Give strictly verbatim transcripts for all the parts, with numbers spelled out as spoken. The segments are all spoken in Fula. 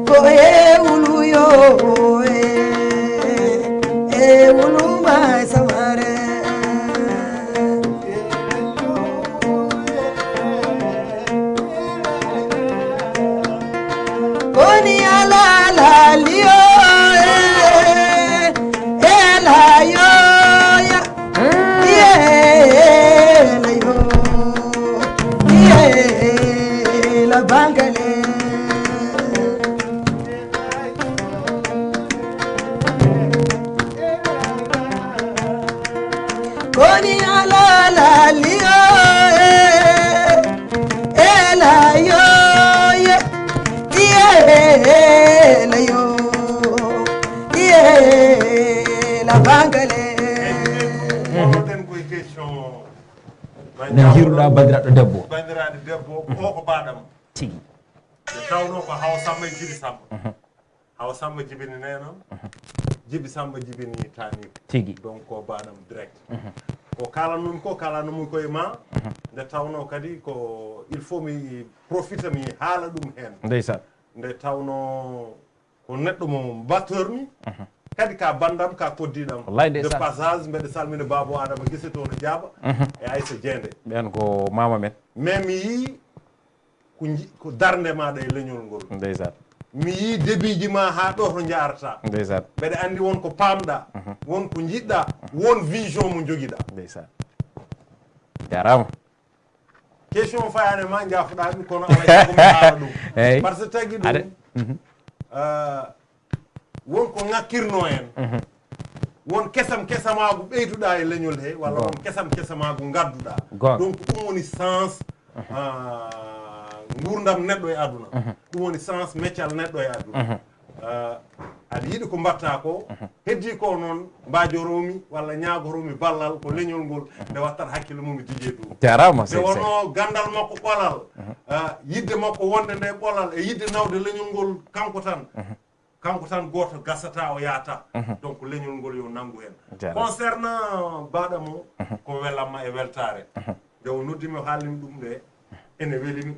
Ko e wulu yo, e, e wulu ma samare. Koni ala la liyo, e, e la yo ya. Iye la yo, iye la bangale. Koni ala la liyo, eh, eh, la yo, ye, iye la yo, iye la bangale. Wonnoɗen koye question. No njirɗa bandiraɗo debbo? Bandiraɗo debbo, o ko baɗam. Tigi. Nde tawno ko Hawa Samba e Jibi Samba. Hawa Samba jibini neenam, Jibi Samba jibini taaniko. Tigi. Donc ko baɗam direct. Ko kalanum ko, kalanum ko e ma. Nde tawno kadi ko, il faut mi profita mi haala ɗum heen. Ndeysaan. Nde tawno ko neɗɗo mo mbattormi, kadi ka bandam, ka koddiɗam. Wallaay, ndeysaan. De passage, mbeɗa salmina Baabo Adama Gise to no Jaaba, e Aysa Jeende. Ɓen ko mama men. Mais mi yii ko ji-, ko darnde maɗa e leñol ngol. Ndeysaan. Mi yii débutji ma ha ɗo to njaarata. Ndeysaan. Mbeɗa anndi won ko pamɗa, won ko njiɗɗa, won vision mo njogiɗa. Ndeysaan. Jarama. Question fayani ma, jaafoɗa ɗum, kono alaa e sago mi haala ɗum. Eyyi. Par ce que tagi ɗum, ah, won ko ŋakkirno en. Won kesam kesamaagu ɓeyduɗa e leñol he, walla won kesam kesamaagu ngadduɗa. Goonga. Donc ɗum woni sens, ah, nguurndam neɗɗo e aduna. Ɗum woni sens meccal neɗɗo e aduna. Ah, aɗa yiɗi ko mbatta ko, heddi ko noon, mbajoromi walla ñagoromi ballal ko leñol ngol, nde wattat hakkille mum e Didier Doum. Jarama, nde sey, sey. Wonno gandal makko ɓolal, ah, yidde makko wonde nde ɓolal e yidde nawde leñol ngol kanko tan. Kanko tan gooto gasata, o yahata. Donc leñol ngol yo nanngu heen. Jarama. Concernant baɗam o, ko welamma e weltaare. Nde o noddi mi, o haalni mi ɗum nde, ene weli mi.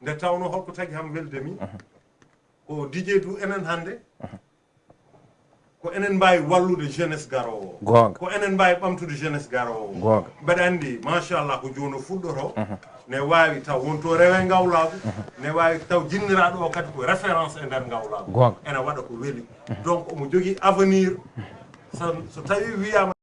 Nde tawno holko tagi ham welde mi? Ko Didier Doum, enen hannde, ko enen mbaawi wallude jeunesse garoowo o. Goonga. Ko enen mbaawi ɓamtude jeunesse garoowo o. Goonga. Mbeɗa anndi, machallah, ko jooni o fuɗɗoto. Ne waawi taw wonto rewe ngawlaagu. Ne waawi taw jinniraaɗo o kadi ko référence e nder ngawlaagu. Goonga. Ene waɗa ko weli. Donc omo jogii avenir. So, so tawi wiyaama